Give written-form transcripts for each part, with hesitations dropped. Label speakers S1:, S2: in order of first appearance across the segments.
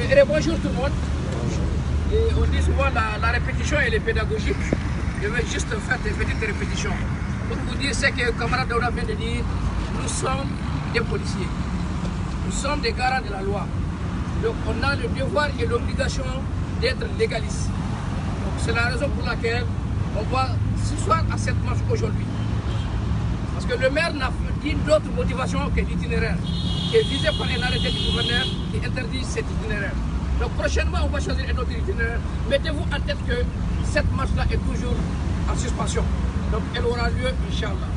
S1: Et bonjour tout le monde. Et on dit souvent la répétition elle est pédagogique. Je vais juste faire des petites répétitions pour vous dire ce que le camarade Daouda vient de dire. Nous sommes des policiers. Nous sommes des garants de la loi. Donc on a le devoir et l'obligation d'être légaliste. Donc c'est la raison pour laquelle on va s'asseoir à cette marche aujourd'hui. Parce que le maire n'a dit d'autre motivation que l'itinéraire, qui est visé par un arrêté du gouverneur qui interdit cet itinéraire. Donc prochainement, on va choisir un autre itinéraire. Mettez-vous en tête que cette marche-là est toujours en suspension. Donc elle aura lieu, Inch'Allah.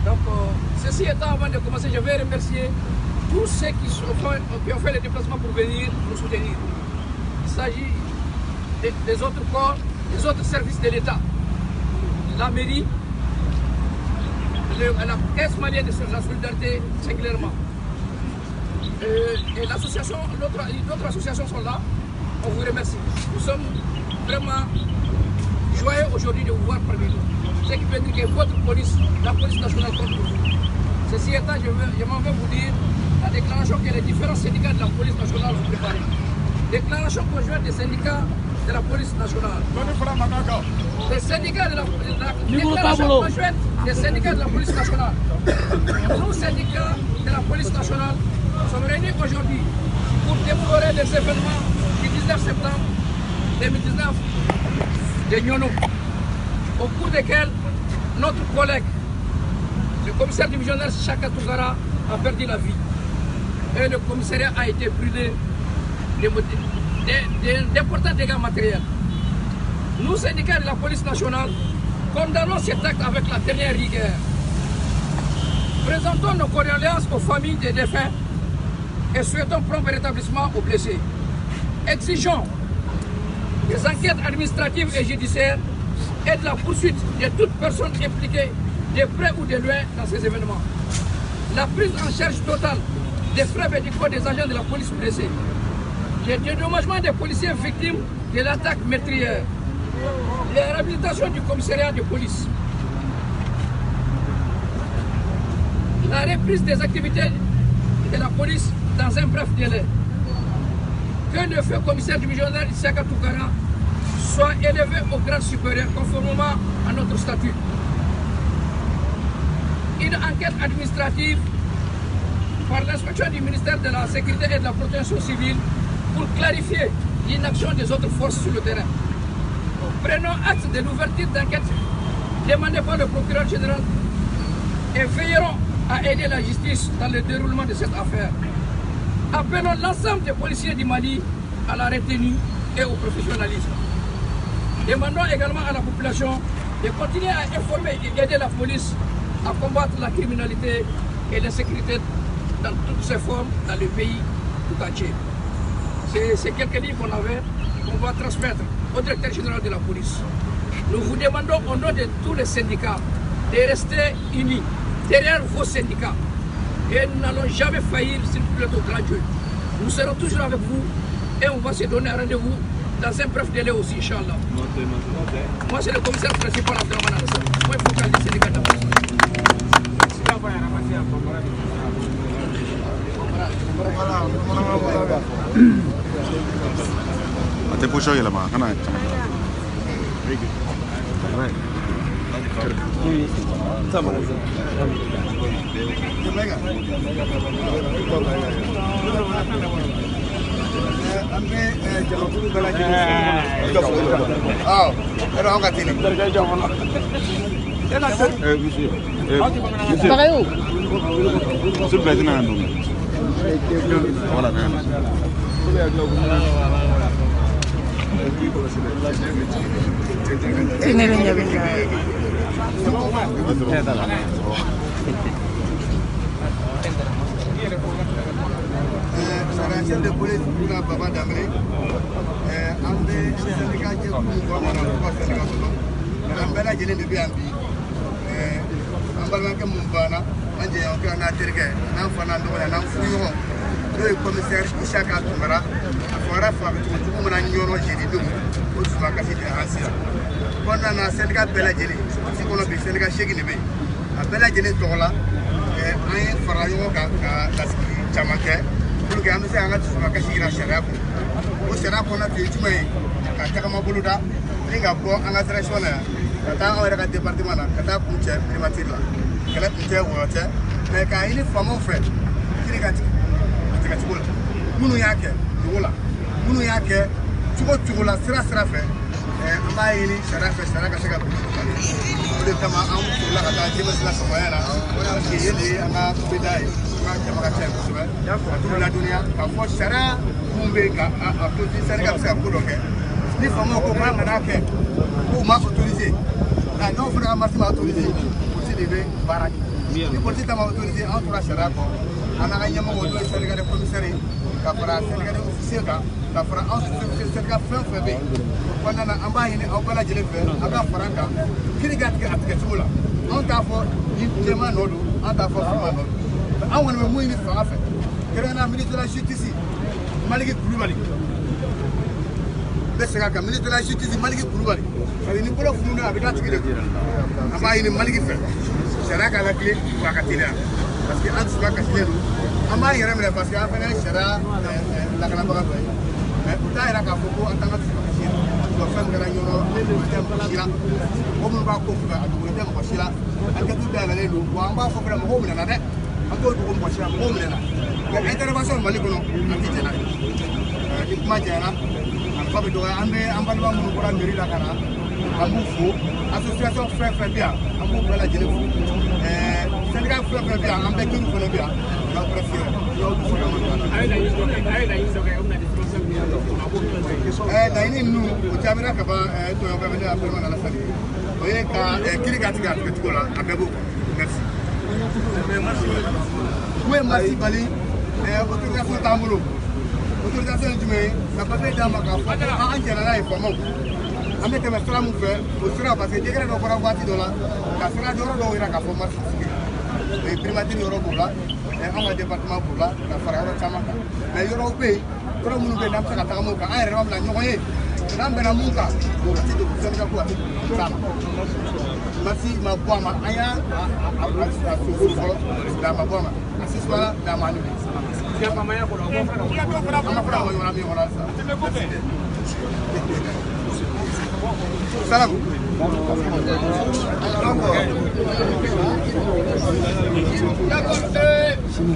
S1: Donc ceci étant, avant de commencer, je vais remercier tous ceux qui ont fait le déplacement pour venir nous soutenir. Il s'agit des autres corps, des autres services de l'État. La mairie, la Caisse malienne de la solidarité, singulièrement. Et l'association, d'autres associations sont là. On vous remercie. Nous sommes vraiment joyeux aujourd'hui de vous voir parmi nous. Ce qui veut dire que votre police, la police nationale compte pour vous. Ceci étant, je m'en vais vous dire la déclaration que les différents syndicats de la police nationale ont préparée. Déclaration conjointe des syndicats de la police nationale. Les syndicats de la déclaration conjointe des syndicats de la police nationale. Nous, syndicats de la police nationale, sommes réunis aujourd'hui pour déplorer les événements du 19 septembre 2019 de Niono, au cours desquels notre collègue, le commissaire divisionnaire Chaka Tougara, a perdu la vie. Et le commissariat a été brûlé d'importants dégâts matériels. Nous, syndicats de la police nationale, condamnons cet acte avec la dernière rigueur. Présentons nos condoléances aux familles des défunts et souhaitons prompt rétablissement aux blessés. Exigeons des enquêtes administratives et judiciaires et de la poursuite de toute personne impliquée de près ou de loin dans ces événements. La prise en charge totale des frais médicaux des agents de la police blessés, le dédommagement des policiers victimes de l'attaque meurtrière, la réhabilitation du commissariat de police, la reprise des activités de la police dans un bref délai, que le feu commissaire divisionnaire Issaka Tougara soit élevé au grade supérieur conformément à notre statut. Une enquête administrative par l'inspection du ministère de la Sécurité et de la Protection civile pour clarifier l'inaction des autres forces sur le terrain. Prenons acte de l'ouverture d'enquête demandée par le procureur général et veillerons à aider la justice dans le déroulement de cette affaire. Appelons l'ensemble des policiers du Mali à la retenue et au professionnalisme. Demandons également à la population de continuer à informer et aider la police à combattre la criminalité et l'insécurité dans toutes ses formes dans le pays tout entier. C'est quelques lignes qu'on avait, qu'on va transmettre au directeur général de la police. Nous vous demandons au nom de tous les syndicats de rester unis derrière vos syndicats. Et nous n'allons jamais faillir, s'il vous plaît, au grand Dieu. Nous serons toujours avec vous et on va se donner un rendez-vous dans un bref délai aussi, Inch'Allah. Moi, c'est le commissaire principal Abdurrahman Alassane. Moi, il faut qu'elle syndicat de la police.
S2: Chef de police Bouna Baba Dambélé, an bɛ syndicat jɛkulu kɔnɔna na fo ka syndicat kɔnɔ an bɛɛ lajɛlen de bɛ yan bi an balimakɛ mun banna an jɛɲɔgɔnkɛ an n'a terikɛ n'an fa n'an dɔgɔnin n'an furuɲɔgɔn n'o ye commissaire Issaka Tounkara a fagara fagacogo jugu min na Ɲɔnɔ jeudi don o dusukasi de an sera kɔnɔna na syndicat bɛɛ lajɛlen polisi kɔnɔ bi syndicat 8 de bɛ yen a bɛɛ lajɛlen tɔgɔ la an ye fara ɲɔgɔn kan ka lasigi caman kɛ pour que an bɛ se k'an ka dusukasi yira sariya kɔnɔ. O sariya kɔnɔna tun ye jumɛn ye? Ka tagama boloda ni ka bɔ an ka direction na yan ka taa anw yɛrɛ ka département na ka taa kun cɛ primature la. Kɛlɛ kun tɛ, wɔyɔ tɛ, mais k'a ɲini faamaw fɛ kiiri ka tigɛ a tigɛcogo la. Minnu y'a kɛ dogo la, minnu y'a kɛ cogo cogo la, sira sira fɛ, an b'a ɲini sariya fɛ, sariya ka se ka bin. O de kama an solila ka taa GMS la sɔgɔya la, parce que yen de ye an ka kubeda ye, an ka jama ka ca yen kosɛbɛ. Ka t'u ladɔnniya k'a fɔ sariya mun bɛ yen ka a to syndicat bɛ se ka ko dɔ kɛ. Ni faamaw ko k'an kana kɛ, k'u ma autorisé, nka n'aw fana ka marche ma autorisé, polisi de bɛ baara kɛ. Ni polisi ta ma autorisé, an tora sariya kɔ. An n'an ka ɲɛmɔgɔ, n'o ye syndicat de commissaire ye, ka fara syndicat de officier kan, ka fara anw syndicat fɛn o fɛn bɛ yen o kɔnɔna na, an b'a ɲini aw bɛɛ lajɛlen fɛ, aw ka fara an kan, kiiri ka tigɛ a tigɛcogo la. Anw t'a fɔ ni jɛman nɔ don, an t'a fɔ finman nɔ don. An kɔni bɛ mun ɲini fanga fɛ, kɛrɛnkɛrɛnnenya ministre de la justice Maliki Kulubali, n bɛ segin a kan, ministre de la justice Maliki Kulubali, parce que ni bolo fununa a bɛ k'a tigi de kun. An b'a ɲini Maliki fɛ, sariya k'a latilen wa a ka teliya, parce que an dusu ka kasilen don. An b'an yɛrɛ minɛ parce que an fana ye sariya lakanabaga dɔ ye, mais u t'a yira k'a fɔ ko an t'an ka dusu kasi yɛrɛ. Fɛn min kɛra Ɲɔrɔ, o tɛ mɔgɔ si la, mɔgɔ minnu b'a ko kunna a dogolen tɛ mɔgɔ si la, enquête dayɛlɛlen don. Wa an b'a fɔ fana, mɔgɔw minɛna dɛ, an t'o dogo mɔgɔ si la, mɔgɔw minɛna, mais intervention Mali kɔnɔ, an tɛ jɛn n'a ye. Ni kuma janyana, a nafa bɛ dɔgɔya. An bɛ an balima minnu bɔra mairie la ka na, an b'u fo. Association fɛn fɛn bɛ yan, an b'u bɛɛ lajɛlen fo. Syndicat fɛn fɛn bɛ yan, an bɛɛ teriw fana bɛ yan. N'aw préféré, n'aw dusu ka laɲini ninnu, o jaabira ka ban. Tɔɲɔgɔn bɛ ne Abdramane Alassane ye, o ye ka kiiri ka tigɛ a tigɛcogo la, a bɛɛ b'o kɔnɔ. Merci. Mun ye marche bali? Autorisation t'an bolo. Autorisation ye jumɛn ye? Ka papier d'an ma k'a fɔ ko an jɛnna n'a ye faamaw, an bɛ tɛmɛ sira min fɛ, o sira, parce que décret dɔ bɔra waati dɔ la ka sira yɔrɔ dɔw yira k'a fɔ marche tɛ se. O ye primature yɔrɔ b'o la, anw ka département b'o la, ka fara yɔrɔ caman kan. Mais yɔrɔw bɛ yen, yɔrɔ minnu bɛ yen n'an bɛ se ka tagama o kan, an yɛrɛ b'a bila ɲɔgɔn ye n'an bɛnna mun kan, o ti dogo syndicat ko a ti s'a ma. Marche ma bɔ a ma, an y'a a sogo fɔlɔ, mais a ma bɔ a ma, a suspend mais a ma annulé. An ma fara mɔgɔ ɲɔgɔn na min kɔnɔ halisa. Salam.
S1: D'accord.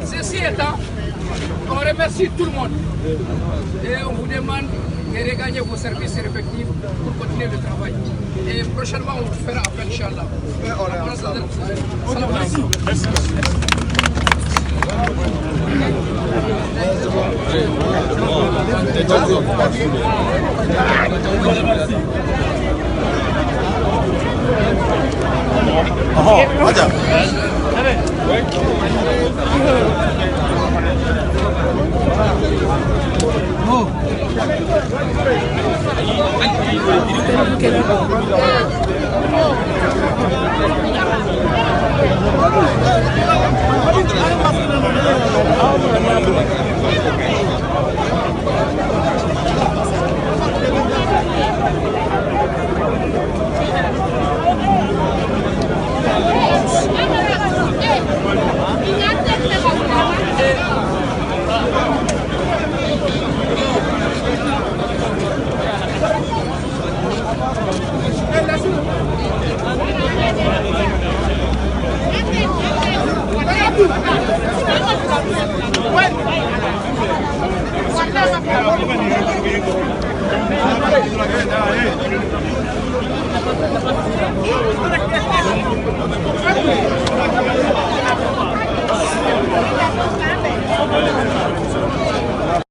S1: Ceci étant, on remercie tout le monde et on vous demande de regagner vos services respectifs pour continuer le travail. Et prochainement, on vous fera appel, Inch'Allah. Merci. Merci.